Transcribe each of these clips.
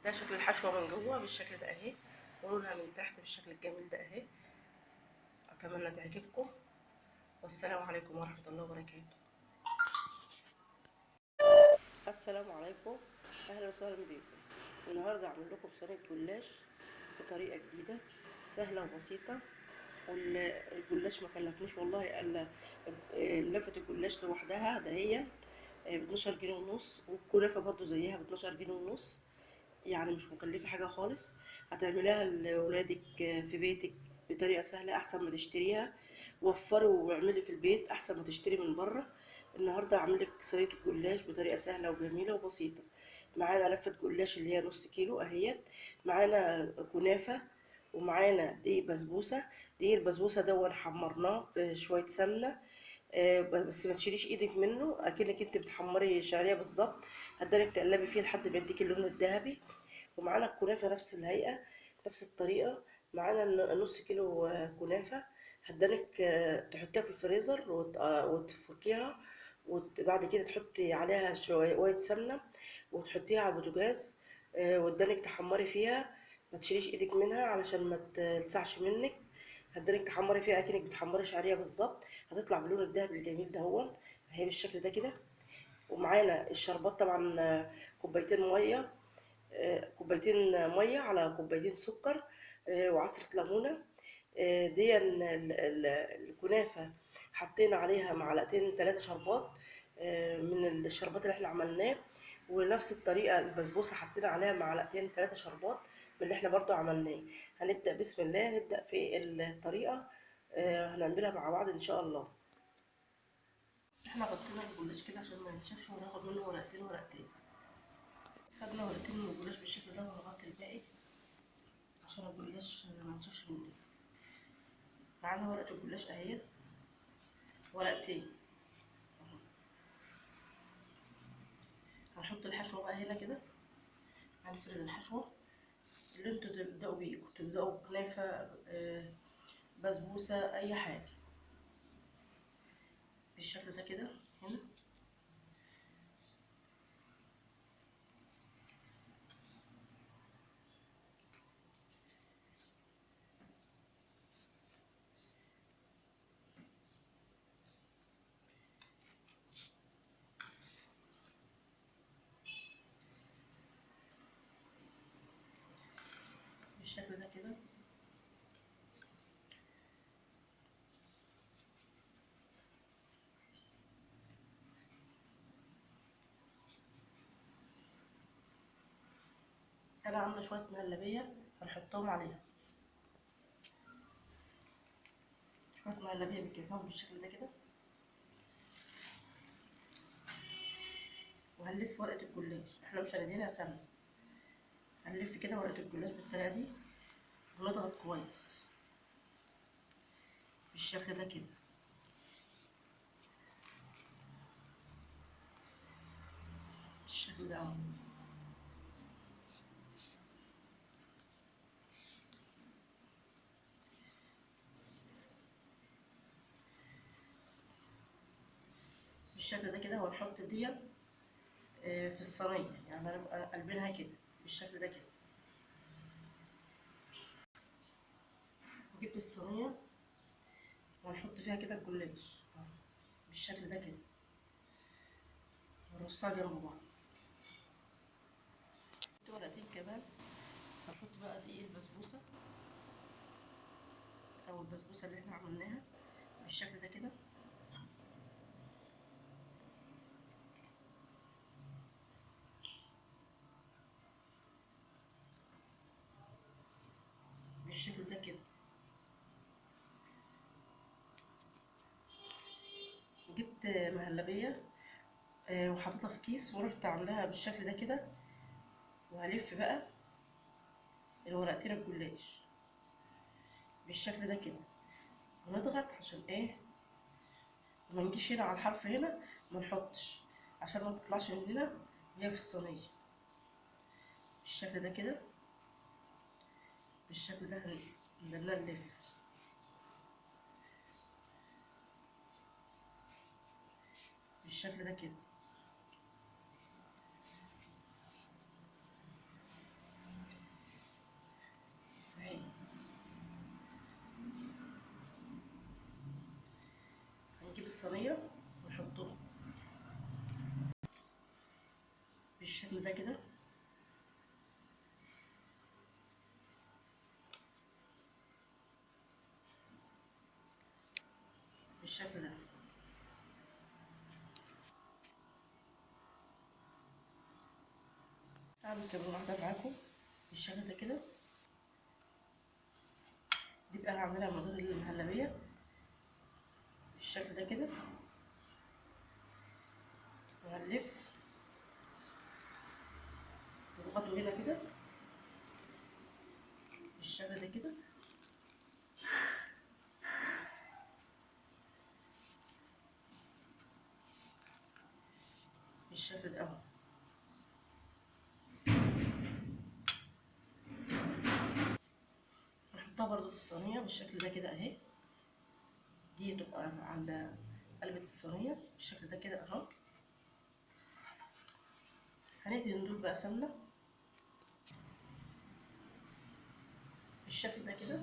ده شكل الحشوه من جوه بالشكل ده اهي، ولونها من تحت بالشكل الجميل ده اهي. اتمنى تعجبكم، والسلام عليكم ورحمة الله وبركاته. السلام عليكم، اهلا وسهلا بيكم. النهارده هعمل لكم صينية جلاش بطريقة جديدة سهلة وبسيطة، والجلاش ما كلفنيش والله الا لفه الجلاش لوحدها دهيا ب 12 جنيه ونص، والكنافه برضو زيها ب 12 جنيه ونص، يعني مش مكلفة حاجة خالص. هتعمليها لولادك في بيتك بطريقة سهلة احسن ما تشتريها. وفري واعملي في البيت احسن ما تشتري من بره. النهارده هعمل لك صينية الجلاش بطريقة سهلة وجميلة وبسيطة. معانا لفه جلاش اللي هي نص كيلو اهيت، معانا كنافه، ومعانا دي بسبوسه. دي البسبوسه ده حمرناه في شوية سمنه، بس ما تشيليش ايدك منه، اكنك انت بتحمري شعرية بالظبط. هتدرك تقلبي فيه لحد ما يديكي اللون الذهبي. ومعانا الكنافه نفس الهيئة نفس الطريقة. معانا نص كيلو كنافه، هتدرك تحطيها في الفريزر وتفكيها، وبعد كده تحطي عليها شوية سمنه وتحطيها على البوتاجاز، وتدنك تحمري فيها، ما تشيليش ايدك منها علشان ما تلسعش منك. هتدنك تحمري فيها اكنك بتحمري شعرية بالظبط، هتطلع باللون الذهبي الجميل ده هو اهي بالشكل ده كده. ومعانا الشربات طبعا، كوبايتين مية، كوبايتين مية على كوبايتين سكر، وعصره ليمونه. دي الكنافه حطينا عليها معلقتين 3 شربات من الشربات اللي احنا عملناه، ونفس الطريقة البسبوسه حطينا عليها معلقتين 3 شربات من اللي احنا برضو عملناه. هنبدا بسم الله، نبدا في الطريقة هنعملها مع بعض ان شاء الله. احنا غطينا الجلاش كده عشان ما ينشفش، وهناخد منه ورقتين ورقتين. خدنا ورقتين من الجلاش بالشكل ده، وهنغطي الباقي عشان الجلاش ما ينشفش مننا. معانا ورقة الجلاش اهي، ورقتين. هنحط الحشوه بقى هنا كده، هنفرد الحشوه اللي انتوا تبداوا بيه، تبداوا بكنافه، بسبوسه، اي حاجة بالشكل ده كده. هنا بالشكل ده كده. انا عامله شوية مهلبية هنحطهم عليها، شوية مهلبية بالكاكاو بالشكل ده كده. وهنلف ورقة الجلاش، احنا مش هندهنها سمنه، هنلف كده ورقة الجلاش بالطريقة دي ونضغط كويس بالشكل ده كده. بالشكل ده اهو. بالشكل ده كده. وهنحط دي في الصينية، يعني هنبقى قلبينها كده بالشكل ده كده. نجيب الصينية وهنحط فيها كده الجلاش بالشكل ده كده، ونرصها جنب بعض. ورقتين كمان. هنحط بقى دي البسبوسه او البسبوسه اللي احنا عملناها بالشكل ده كده. بالشكل ده كده. جبت مهلبية وحطيتها في كيس ورحت عاملاها بالشكل ده كده. وهلف بقى الورقتين الجلاش بالشكل ده كده، ونضغط عشان ايه ما نجيش هنا على الحرف هنا، ما نحطش عشان ما تطلعش مننا وهي في الصينية بالشكل ده كده. بالشكل ده هنبدأ نلف بالشكل ده كده. الصينية ونحطه بالشكل ده كده. بالشكل ده. هعمل كمان واحدة معاكم بالشكل ده كده. دي بقى هعملها من غير المهلبية بالشكل ده كده، وهنلف نضغطه هنا كده بالشكل ده كده. بالشكل ده اهو. نحطها برضو في الصينية بالشكل ده كده اهي. دي تبقى على قلبة الصينية بالشكل ده كده اهو. هندهن دول بقى سمنة بالشكل ده كده.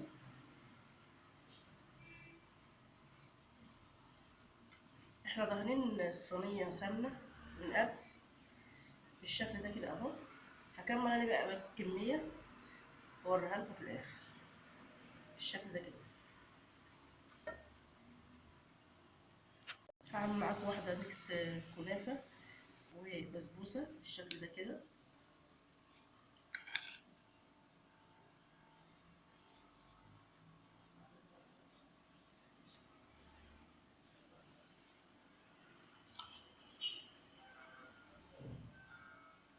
احنا دهنين الصينية سمنة من قبل بالشكل ده كده اهو. هكمل انا بقى الكمية واوريها لكم في الاخر بالشكل ده كده. هعمل معاكم واحدة mix كنافة وبسبوسة بالشكل ده كده.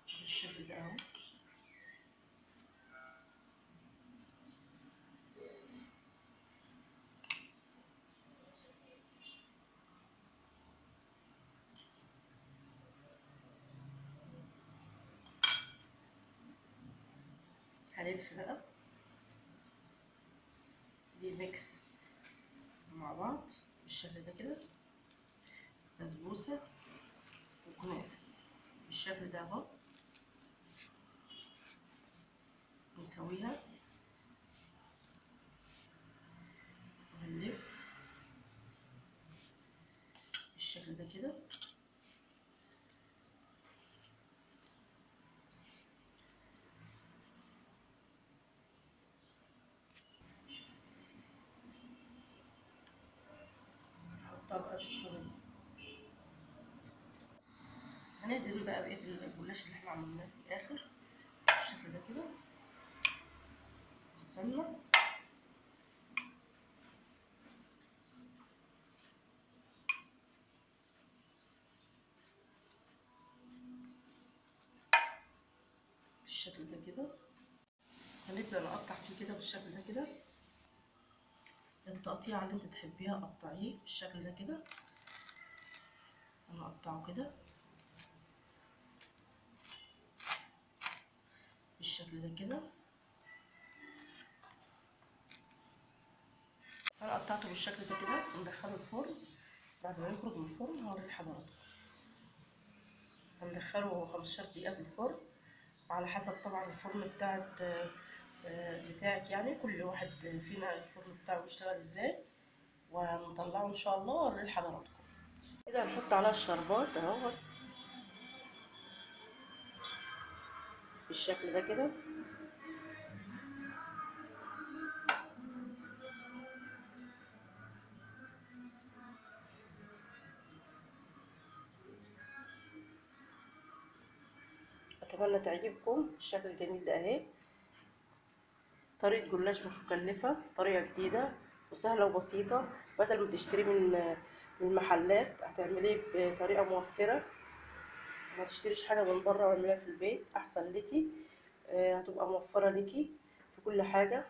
بالشكل ده اهو. هلف بقى دي mix مع بعض بالشكل ده كده، بسبوسة وكنافة بالشكل ده اهو. نسويها وهنلف بالشكل ده كده. نحطها بقى في الصينية. هندهن بقى بقية الجلاش اللي احنا عملناه في الآخر بالشكل ده كده السمنة. بالشكل ده كده. هنبدأ نقطع فيه كده بالشكل ده كده. التقطيعة اللي انت تحبيها قطعية بالشكل ده كده. انا اقطعه كده بالشكل ده كده. انا قطعته بالشكل ده كده. ندخله الفرن. بعد ما يخرج من الفرن هوريه لحضراتكم. هندخله 15 دقيقة في الفرن، على حسب طبعا الفرن بتاعك، يعني كل واحد فينا الفرن بتاعه بيشتغل ازاي. وهنطلعه ان شاء الله واوريه لحضراتكم. كده هنحط عليها الشربات اهو بالشكل ده كده. اتمنى تعجبكم الشكل الجميل ده اهي. طريقة جلاش مش مكلفة، طريقة جديدة وسهلة وبسيطة. بدل ما تشتري من المحلات هتعمليه بطريقة موفرة، ما تشتريش حاجة من بره واعمليها في البيت احسن ليكي. هتبقى موفرة ليكي في كل حاجة.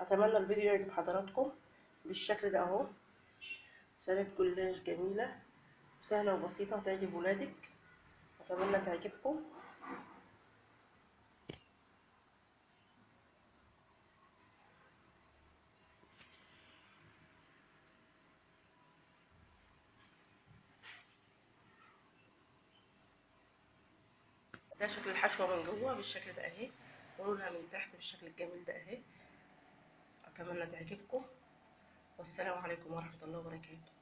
اتمنى الفيديو يعجب حضراتكم بالشكل ده اهو. صينية جلاش جميلة وسهلة وبسيطة، هتعجب ولادك. اتمنى تعجبكم. ده شكل الحشوة من جوه بالشكل ده اهي، ولونها من تحت بالشكل الجميل ده اهي. اتمنى تعجبكم، والسلام عليكم ورحمة الله وبركاته.